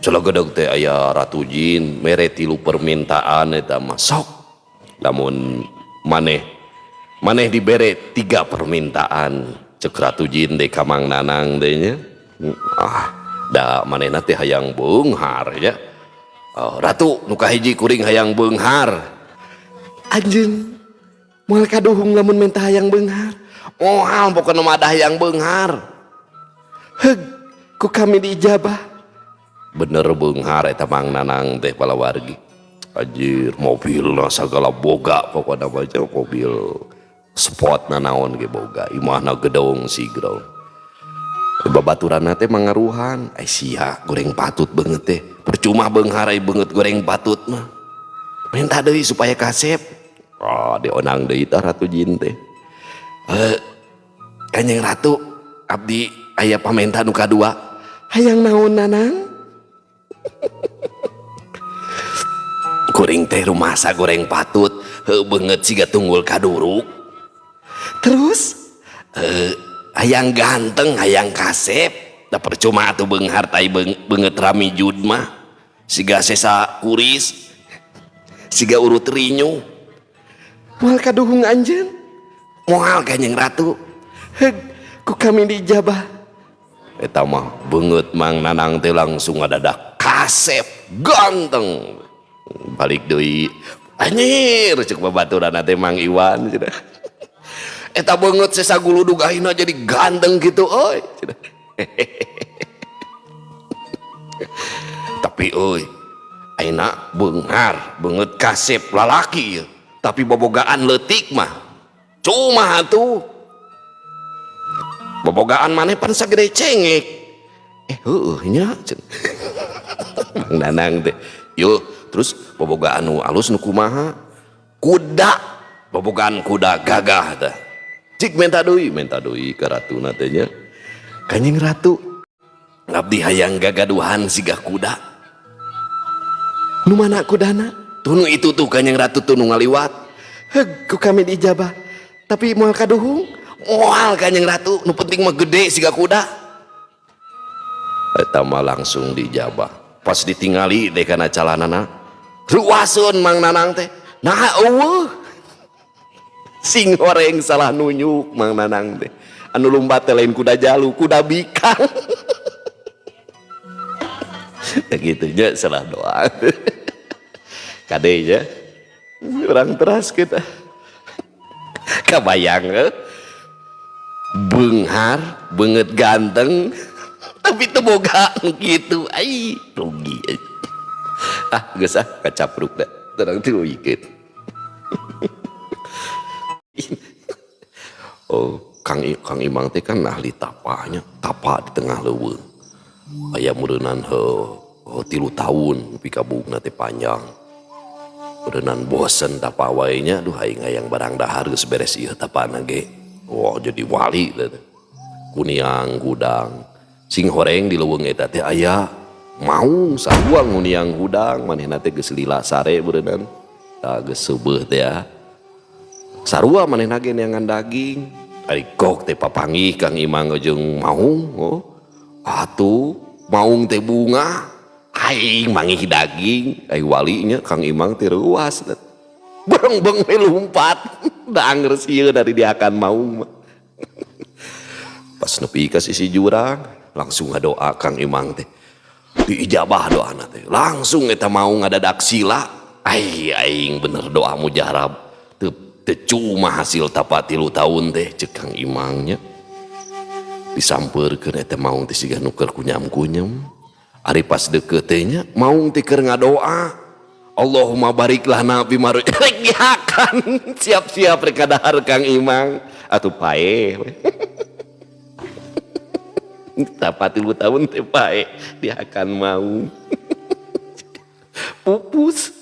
Celagedeg teh aya Ratu Jin mere tilu permintaan eta mah sok. Lamun maneh maneh dibere 3 permintaan cek Ratu Jin teh ka Mang Nanang teh nya. Ah, da manehna teh hayang beunghar nya. Oh, Ratu nu kahiji kuring hayang beunghar. Anjeun moal kaduhung lamun menta hayang beunghar. Moal pokona mah ada hayang beunghar. Heug ku kami diijabah. Bener beunghar eta Mang Nanang teh palawargi. Anjir mobilna sagala boga pokona mah mobil sport na naon ge boga, imahna gedong sigrong. Babaturanna teh mangaruhan, ai sia goreng patut beungeut teh. Percuma beunghar ai beungeut goreng patut mah. Minta deui supaya kasep. Oh, dionang deui tah Ratu Jin teh. Kanjeng Ratu, abdi aya pamenta nu kadua. Hayang naon Nanang? Kuring teh rumasa goreng patut, heuh beungeut siga tunggul kaduruk. Terus hayang ganteng, hayang kasep. Da percuma atuh beunghar tai beungeut rami jud mah. Siga sesa kuris, siga urut rinyu. Moal kaduhung anjeun? Moal Kanjeng Ratu. Heug ku kami diijabah. Eta mah beungeut Mang Nanang teh langsung ngadadak kasep ganteng. Balik deui anjir cek babaturanna teh Mang Iwan cenah. Eta beungeut sesa guludug ayeuna jadi ganteng gitu euy cenah. Tapi euy ayeuna beunghar beungeut kasep lalaki ieu tapi bobogaan leutik mah cuma atuh bobogaan maneh pan sagede cengek. Heueuh nya cenah. Mang Nanang teh yeuh terus bobogaan nu alus nu kumaha kuda bobogaan kuda gagah teh cik minta deui ka ratuna teh nya. Kanjeng Ratu abdi hayang gagaduhan siga kuda. Nu mana kudana? Tunu itu tuh Kanjeng Ratu tunu ngaliwat. Heug ku kami diijabah. Tapi moal kaduhung? Moal Kanjeng Ratu, nu penting mah gede siga kuda. Eta mah langsung diijabah. Pas ditingali teh kana calanana, ruaseun Mang Nanang teh. Nah eueuh. Sing horeng salah nunjuk Mang Nanang teh. Anu lumpat teh lain kuda jalu, kuda bikang. Begitu nya salah doa. Kade nya urang teras kita. Kabayang beunghar, beungeut ganteng, tapi teu boga nu kitu. Ai rugi. Ah geus ah kacapruk da. Terang teu wikeun. Oh, Kang Imang teh kan ahli tapanya, tapa di tengah leuweung. Aya meureunnan heuh 3 tahun nepi ka buukna teh panjang. Meureunnan bosen tapa wae nya, duh aing hayang barang dahar geus beres ieu tapana ge. Wah, jadi wali teh. Kuniang hudang. Sing horeng di leuweung eta teh aya maung sarua nguniang hudang manehna teh geus lila sare meureunnan. Tah geus seubeuh teh ya. Sarua manehna ge neangan daging. Ari gok teh papanggih Kang Imang jeung maung. Oh. Atuh maung teh bunga aing mangih daging ai walinya Kang Imang teh reuas berengbeng we lumpat da anger sieun dari diakan maung mah. Pas nepi ka sisi jurang langsung ngadoa Kang Imang teh diijabah doana teh langsung eta maung ngadadak sila ai aing bener doa mujarab teu cuma hasil tapa 3 tahun teh cek Kang Imangnya disampeurkeun eta maung teh siga nu keur kunyam-kunyam. Ari pas deukeut teh nya maung teh keur ngadoa Allahumma barik lana fi ma rek dihakan siap-siap rek kadahar Kang Imang atuh paeh. Tapa 3 tahun teh paeh dihakan maung. Pupus.